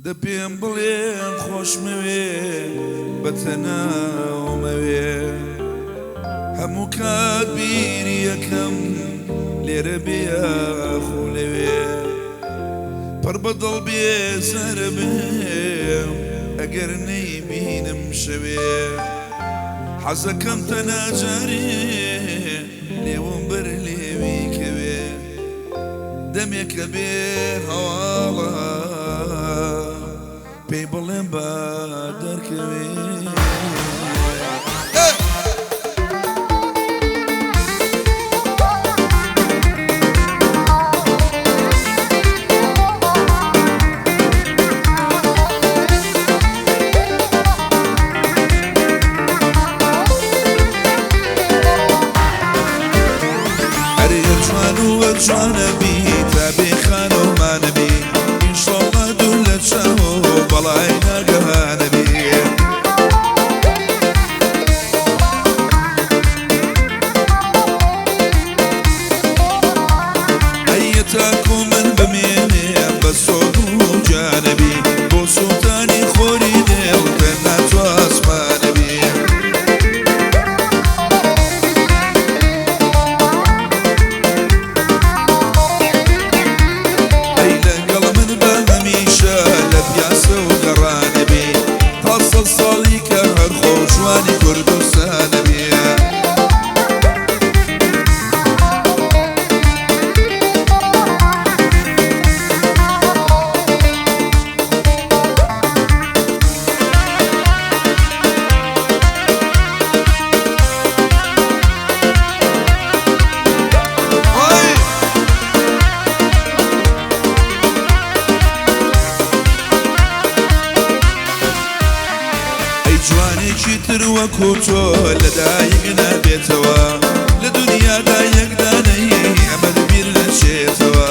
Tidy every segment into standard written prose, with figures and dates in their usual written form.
دە پێم بڵێ خۆشمەوێ بە تەناومەوێ هەموو کات بیری یەکەم لێرە بێ یاخو لەوێ پڕ بە دڵ بێزارە بێم ئەگەر نەیبینم شەوێ حەزەکەم تەنها جارێ لێوم بەر لێوی کەوێ دەمێکە بێ هەواڵە پێی بڵێم با دەرکەوێ. ئەرێ جوان و جوانە بی تا بێ خانومانە بی ئینشەڵڵا دوور لە چاو و بەڵای ناگەهانە بی. ئەی تاکو من بمێنێم بە سۆز و گیانە بی بۆ سوڵتانی خۆری دڵ تەنها تۆ ئاسمانە بی. ئەی لەگەڵ من بە هەمیشە لە پیاسە و گەڕانە بی تا سەد ساڵی کە هەر خۆ جوانی کوردستانە بی. ئای ئەی جوانێکی تر وەکو تۆ لەدایک نابێتەوە لە دنیادا یەکدانەی ئەمەد بیر نەچێتەوە.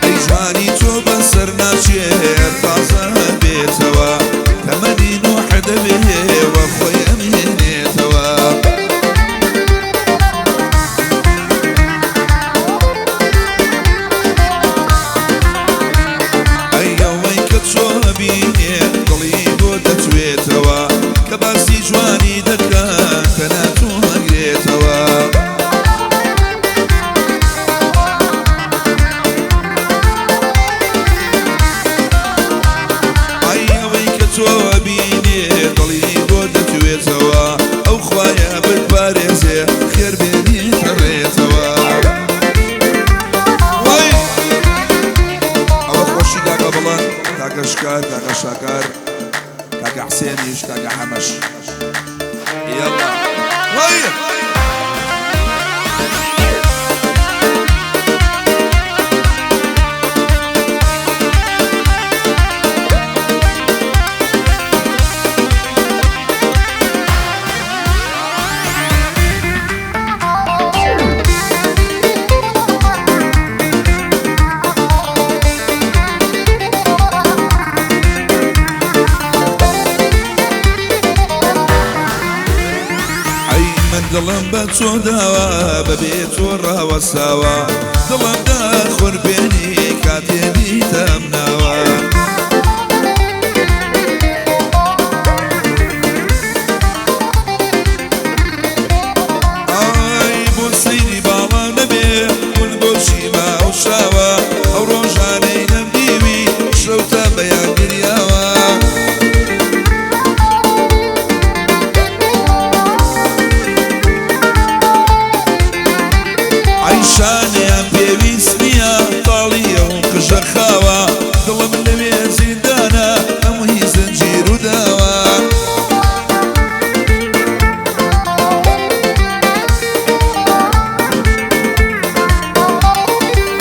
ئەی جوانی تۆ بەسەر ناچێ تازە بێتەوە تەمەنی نوح دەبێ وە خۆی ئەمێنێتەوە. ئەی ئەوەی کە تۆ بینێ دڵی بۆ دەتوێتەوە کە باسی جوانی دەکات تەنها تۆ ئەگرێتەوە. ئەی ئەوەی کە تۆ بینێ دڵی بۆ دەتوێتەوە ئەو خوایە بتپارێزێ خێر بێنیتە ڕێتەوە. وای ئەوە خۆشی کاکە بڵند کاکە شکار کاکە شاکار کاکە حسێنیش کاکە حەمەش یاڵا وای. ئەی من دڵم بە تۆ داوە بەبێ تۆ ڕاوەساوە دڵم داخورپێنی کاتێ دیتەم ناوە. ئای بۆ سەیری باڵا نەبێ من بۆچی ماوشاوە ئەو ڕۆژانەی نەمدیوی شەو تا بەیان گریاوە. عیشانیان پێویست نییە تاڵیە و قژە خاوە دڵم لەوێ زیندانە هەمووی زنجیر و داوە.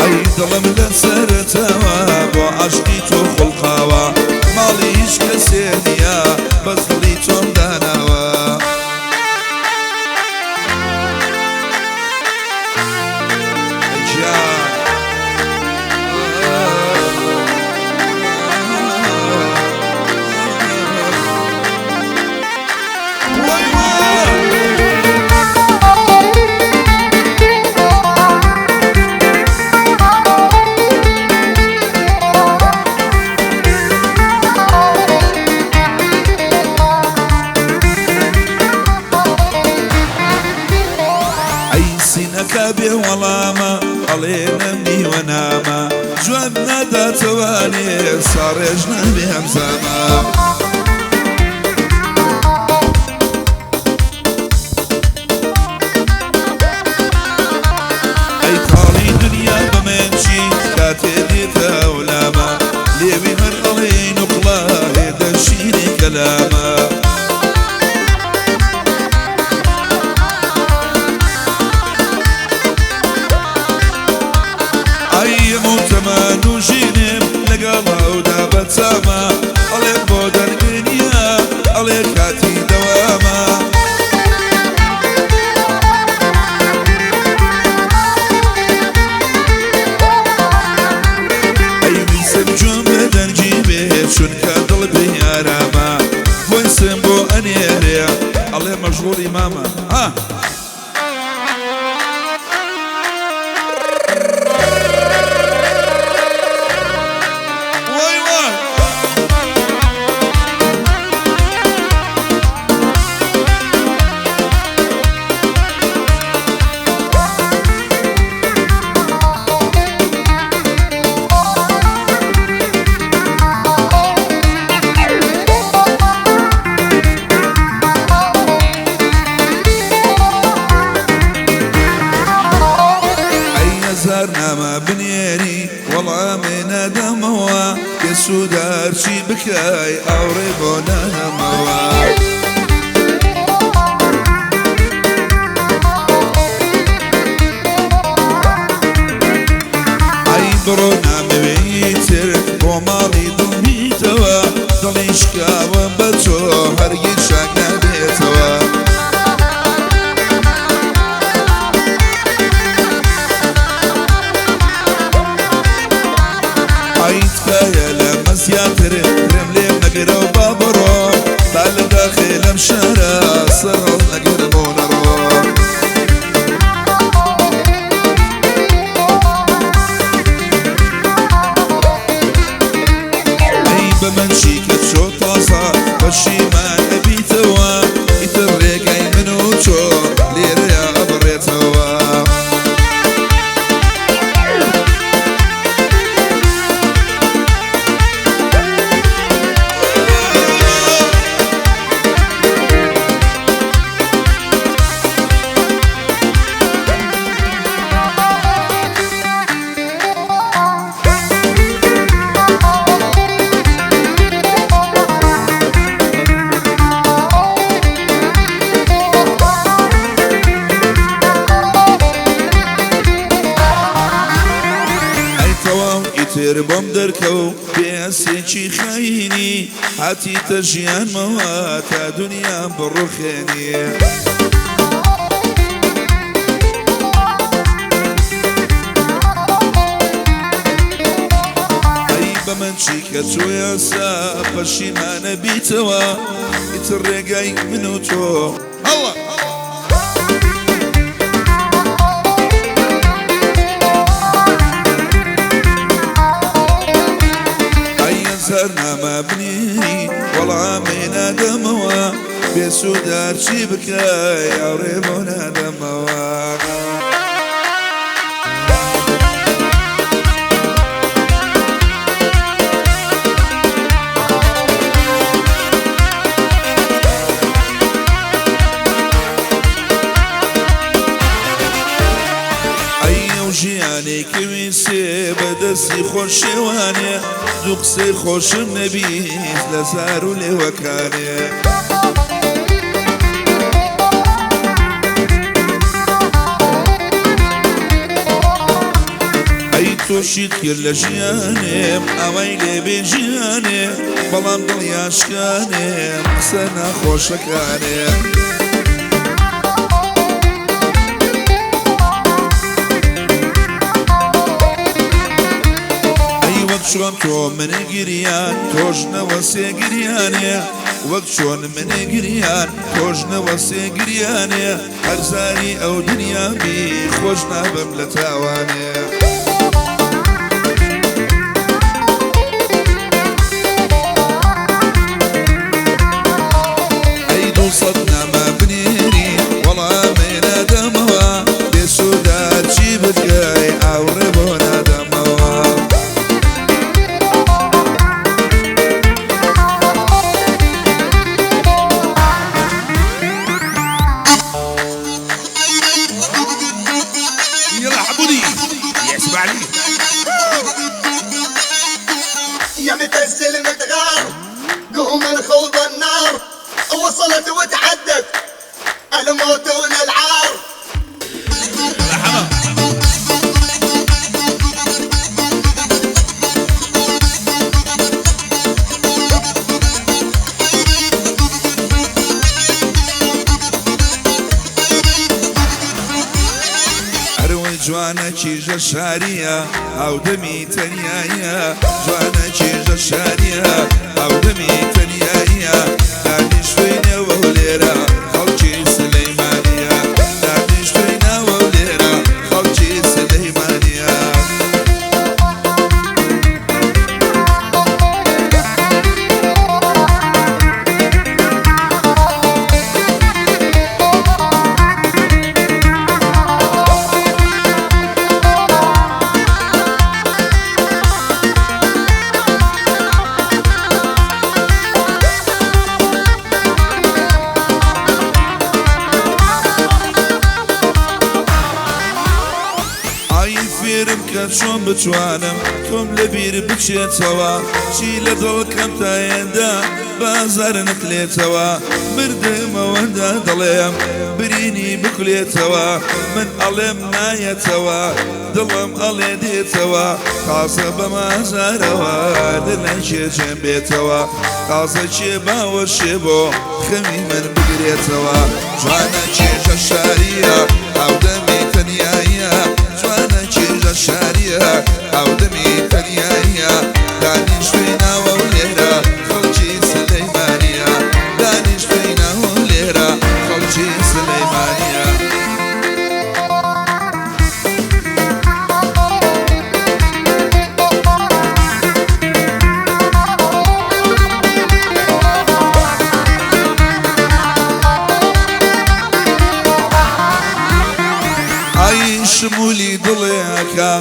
ئەی دڵم لە سەرەتاوە بۆ عەشقی تۆ خوڵقاوە ماڵی هیچ کەسێ بێ وەڵامە ئەڵێ نەمنیوە نامە جواب ناداتەوانێ ساڕێژ نابێ ئەم زامە. ئەی تاڵی دنیا بە من چی کاتێ دێتە ئەولامە لێوی هەر ئەڵێ نوقڵە هێدە شیری کەلامە. ئەی موتەمان و ژینێم لەگەڵ ئەودا بەچامە ئەڵێم بۆ دەرگێ نییە ئەڵێ کاتی دەوامە. ئەی ویستم گوێم بە دەنگی بێ چونکە دڵ بێ ئارامە voice م بۆ ئەنێرێ ئەڵێ مەشغوڵی مامە ها. وای وای ئەی هەزار نامە بنێری وەڵامێ نادەمەوە بێسوودار چی بکەی ئاوڕێ بۆ نادەمەوە. ئەی بڕۆ نامەوێیتر بۆ ماڵی دڵمیتەوە دڵی شکاوە بە تۆ هەرگیز شاک نابێتەوە. ئەی تکایە لەمە زیاتر رێم لێ مەگرە و با بڕۆ با لە داخێ لەم شارە سەر هەڵنەگرم و نەڕۆم. ئەی بە من چی کە چۆ تازە پەشیمان ئەبیتەوە ئیتر ڕێگای من و تۆ لێرەیە ئەبڕێتەوە. ئەی تەواو ئیتر بۆم دەرکەو بێسێکی خاینی هاتیتە ژیانمەوە تا دنیام بڕوخێنی. ئەی بە من چی کە تۆ ئێستا پەشیمانە بیتەوە ئیتر ڕێگای من و تۆ ئەڵڵا. ئەی هەزار نامە بنێری وەڵامێ نادەمەوە بێسوودار چی بکەی ئاوڕێ بۆ نادەمەوە. ئەی ئەو ژیانێکی ویسێ بەدەستی خۆشێوانێ دوو قسەی خۆشم نەبیست لە زار و لێوەکانێ. ئەی تۆشیت کرد لە ژیانێم ئاوای لێبێ ژیانێ بەڵام دڵیان شکانێم قسە ناخۆشەکانێ. ئەی وەک چۆن تۆ منێ گریان تۆش نەوەسێ گریانێ وەک چۆن منێ گریان تۆش نەوەسێ گریانێ هەرزاری ئەو دنیا بی خۆش نابم لە تاوانێ. ئەی دووسەد نامە بنێری وەڵامێ نادەمەوە بێسوودار چی ومن خوض النار وصلت وتعدت الموت وللعار. جوانە کیژە شاریە هاودەمی تەنیایە، جوانە کیژە شاریە هاودەمی تەنیایە، دانیشتووی نێوە لێرە خەڵکی سلەیمانیە، دانیشتووی ناوە لێرە خەڵکی سلەیمانیە. فێرم کە چۆن بتوانم تۆم لەبیر بچێتەوە، چی لە دڵکەم تا هێندە بازار نەکلێتەوە، مردمەوەندا دەڵێم برینی بکولێتەوە، من ئەڵێم نایەتەوە دڵم ئەڵێ دێتەوە، تازە بەمازارەوە لەلای کێ جێم بێتەوە، تازە کێ باوەشێ بۆ خەمی من بگرێتەوە. جوانە کێژە شاریە هاودەمی تەنیایە، جوانە کێژە شاریە هاودەمی تەنیایە، دانیشتووی ناوە لێرە خەڵکی سلەیمانیە، دانیشتووی ناوە لێرە خەڵکی سلەیمانیە. شمولی دڵێکە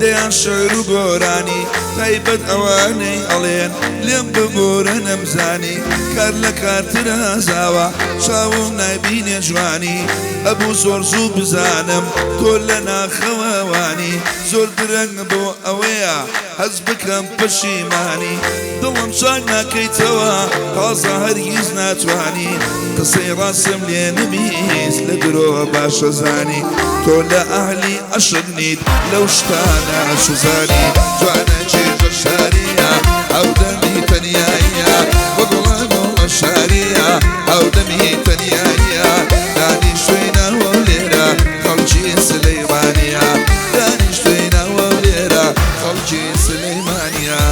دەیان شعر و گۆرانی تایبەت ئەوانەی ئەڵێن لێم ببورە نەمزانی، کار لە کارتر ئازاوە چاوم نایبینێ جوانی، ئەبوو زۆر زوو بزانم تۆ لە ناخەوەوانی، زۆر درەنگ بۆ ئەوەیە هەز بکەم پەشیمانی، دڵم چاک ناکەیتەوە تازە هەرگیز ناتوانی، قسەی ڕاستم لێ نەبیست لە درۆ باشە زانی، تۆ لە ئەهلی عەشق نیت لەو شتانە شزانی. جوانە کێژە شاریە هاودەمی تەنیایە، وەگوڵە گوڵە شاریە هاودەمی تەنیایە، دانیشتووی ناوە لێرە خەڵکی سلەیمانیە، دانیشتووی ناوە لێرە خەڵکی سلەیمانیە.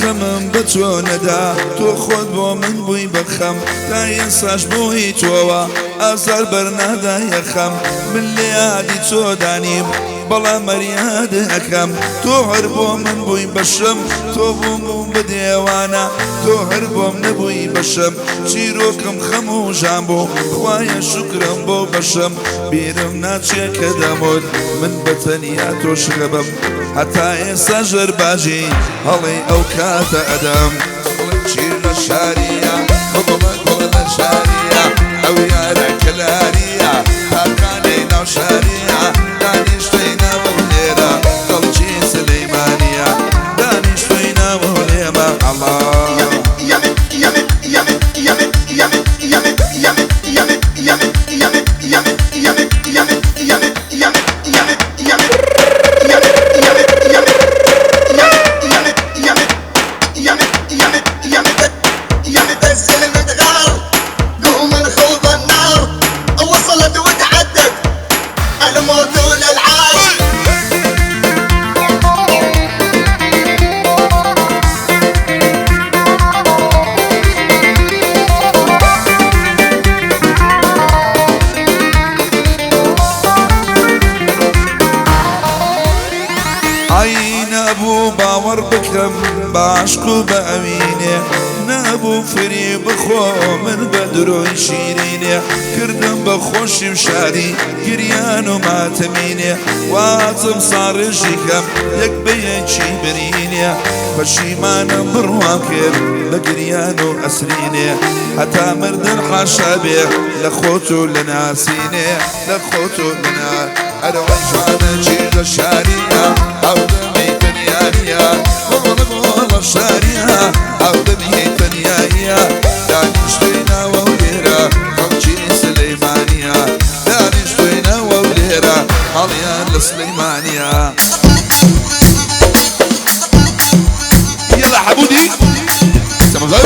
خەمم بە تۆ نەدا تۆ خۆت بۆ من بووی بەخەم، تا ئێساش بۆی تۆوە ئازار بەرنادایە خەم، من لە یادی تۆ دانیم بەڵام مەریاد ئەکەم، تۆ هەر بۆ من بووی بەشم تۆ بووم بووم بە دێوانە، تۆ هەر بۆم نەبووی بەشم چیرۆکم خەم و ژان بوو، خوایە شوکرم بۆ بەشم، بیرم ناچێ کە دەموت من بە تەنیا تۆ شغەبم، هەتا ئێستا ژەرباژی هەڵێ ئەو کاتە ئەدەم. چیرە شاریە گوڵە گوڵە لە شاریە ئەو یارە کەلاریە تاقانەی ناو شاریە، دانیشتووی ناوە لێرە خەڵکی سلەیمانیە، دانیشتووی ناوە لێمە ئەڵا. الزلمة تغار. بکەم بە عەشق و بە ئەوینێ، نەبوو فری بخۆ من بە درۆی شیرینێ، کردم بە خۆشی و شادی گریان و ماتەمینێ، واتم ساڕێژی کەم یەک بە یەکی برینێ، پەشیمانم بڕوام کرد بە گریان و ئەسرینێ، هەتا مردن حاشا بێ لە خۆت و لە ناسینێ، لە خۆت و لە نا ئەرەوەی جوانە چی لە شاریە هاودەمی تەنیانیە گوڵە گوڵە شاریە هاودەمی تەنیاییە دانیشتوی ناوە و لێرە خەڵکی سلەیمانیە دانیشتوی ناوە و لێرە ماڵیان لە سلەیمانیە. يلا حمودي سمع.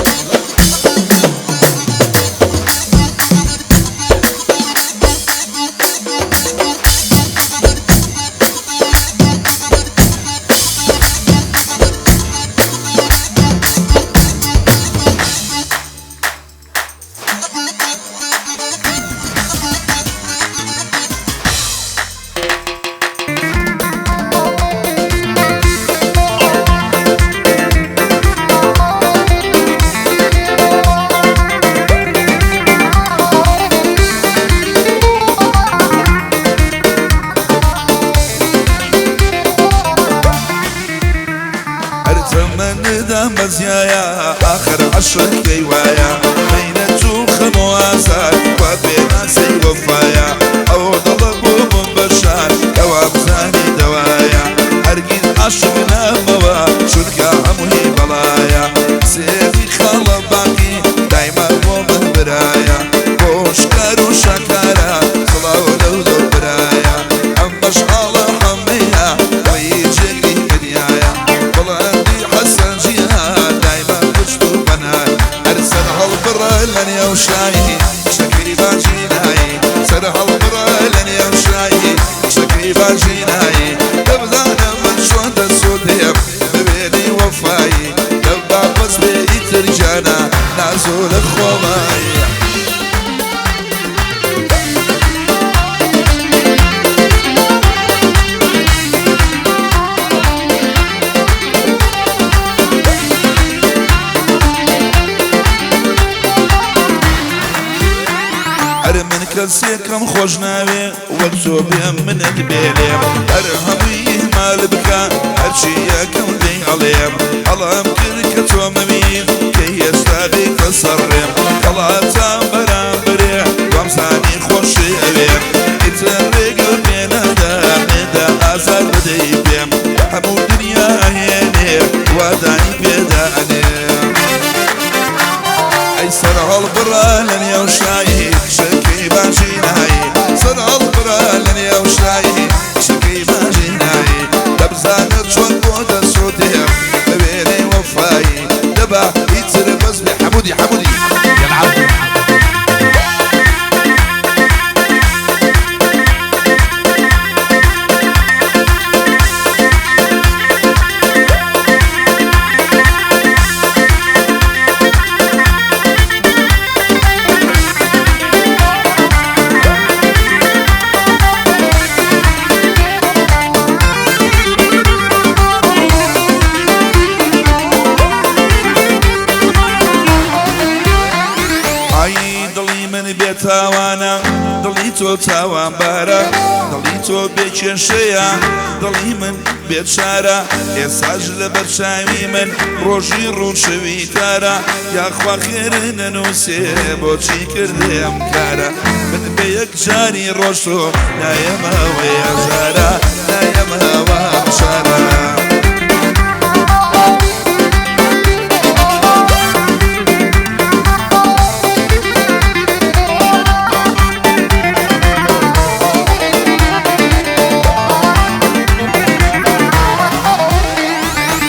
هەر تەمەندام بەزیایە ئاخر عەشق پێی وایە مەینەت و خەم و ئازار وا پێناسەی وەفایە ئەو دڵە بووم بەشار ئەوە بزانی دەوایە هەرگیز عاشق نامەوە چونکە هەمووی بەڵایە سێوی خاڵە باقی دایما بۆ من برایە بۆ شکار و شاکارە سڵاو لەو دڵ برایە ئەم بەشحاڵە حەمەیە وەی جێگری دنیایە بڵندی حەسەن جیهان دایما پشت و پەنای هەر سەر هەڵبڕە لە نێو شایی شەکری باجینایی سەر هەڵبڕە لە نێو شایی شەکری باجینایی دەبزانم من چۆن دەسوودێم ببێنی وەفایی دەبا بەس بێ ئیتر گیانە نازۆ لە خۆمایی. هەر من کەسێکم خۆش ناوێ وەک تۆ بێم منت بێنێم هەر هەمووی مال بکە هەرچی یەکەم لێی ئەڵێم هەڵام کرد کە تۆ مەوی کە ئێستا بێیتە سەرڕێم خەڵاتان بەرامبەرێ وامزانی خۆشی ئەوێم ئیتر ڕێگە پێ نەدا مێدا ئازار بدەی پێم هەموو دنیا ئەهێنێ وادانی پێدا ئەنێم ئەی سەر هەڵبڕە لە نێو شایی شەکەی باجینایی سەر هەڵبڕە لە نێو شایی شەکەی باجینایی دەبزانە چۆن بۆ دەسوودێم بە وێنەی وەفایی دەبا ئیتر بەس بێ حەمودی حەمودی يلعب. ئای دڵی من بێتاوانە دڵی تۆ تاوانبارە دڵی تۆ بێکێشەیە دڵی من بێچارە ئێساش لە بەرچاوی من ڕۆژی ڕوونشەوی تارە یاخوا خێرە نەنووسێ بۆچی کردێ ئەم کارە من بە یەک جاری ڕۆژ تۆ نایەمەوە یەجارە نایەمەوە شارە.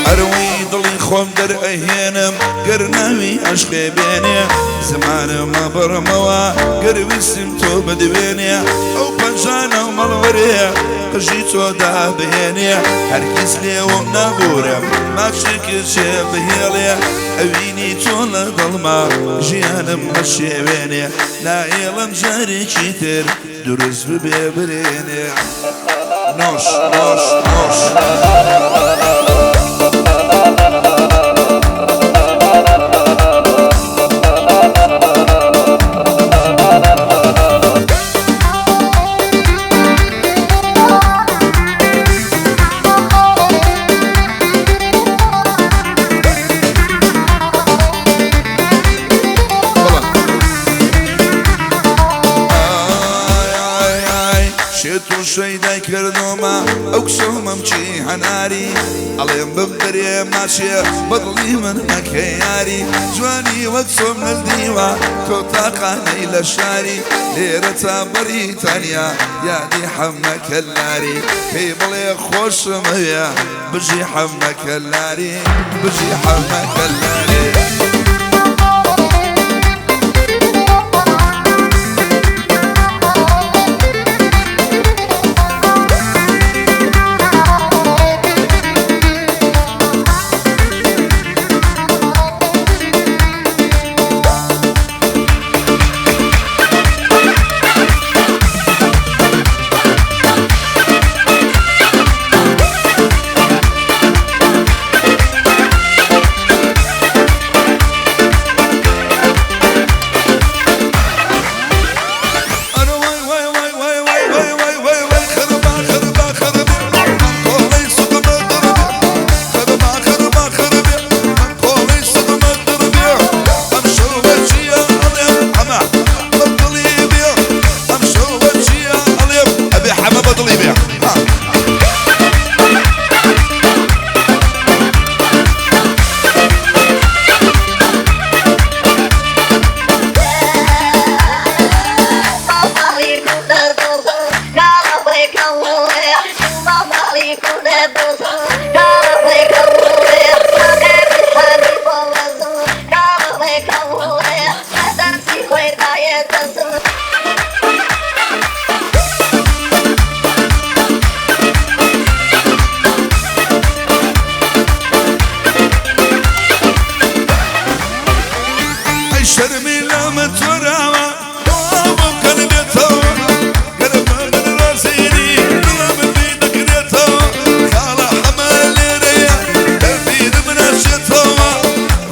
ئەرەوەی دڵی خۆم دەرئەهێنم گەر ناوی عەشقێ بێنێ زمانم ئەبڕمەوە گەر ویستم تۆ بدوێنێ ئەو پەنجانە و مەڵوەرێ قژی تۆ دابهێنێ هەرگیز لێوم نابوورم ماچێکت جێ بهێڵێ ئەوینی تۆ لە دڵما ژیانم مەشێوێنێ ناهێڵم جارێکی تر دروست ببێ برێنێ نۆش نۆش نۆش. شەیدای کردۆمە ئەو کچە و مەمکی هەناری ئەڵێم بمدرێ ماچێ بە دڵی من مەکە یاری جوانی وەک چۆم نەدیوە تۆ تاقانەی لە شاری لێرە تا بەریتانیا یادی حەمە کەلاری پێی بڵێ خۆشمەوێ بژی حەمە کەلاری بژی حەمە کەلاری. شەرمی لەمە تۆراوە بۆم بێتەوە گەرمە من ڕازینی دڵم پێی دەکرێتەوە خاڵە حەمە لێرەیە دەبیرم ناچێتەوە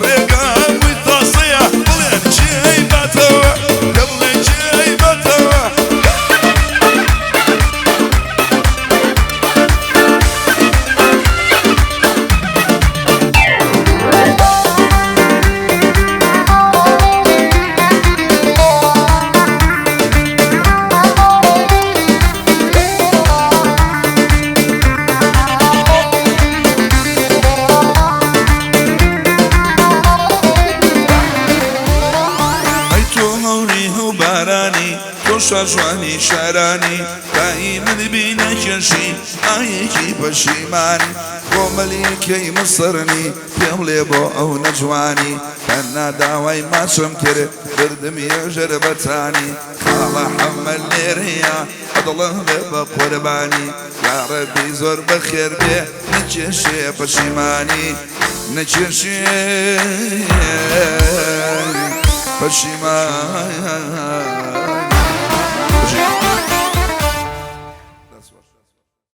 ڕێگا هەمووی تاسەیە بڵێن چی باتەوە کە بڵێن چی باتەوە. ئەی تۆ هەوری هەو بارانی تۆ شاژوانی شارانی تایی من بینەکێشی ئایەکی پەشیمانی بۆ مەلیکەی مسڕنی پێم لێ بۆ ئەو نەجوانی تەنها داوای ماچم کرد بردم یێژەر بەتانی خاڵە حەمە لێرەیە دڵم بێ بە قوربانی یاڕەبی زۆر بەخێر بێ نەکێشێ پەشیمانی نەکێشێ پەشیمانی.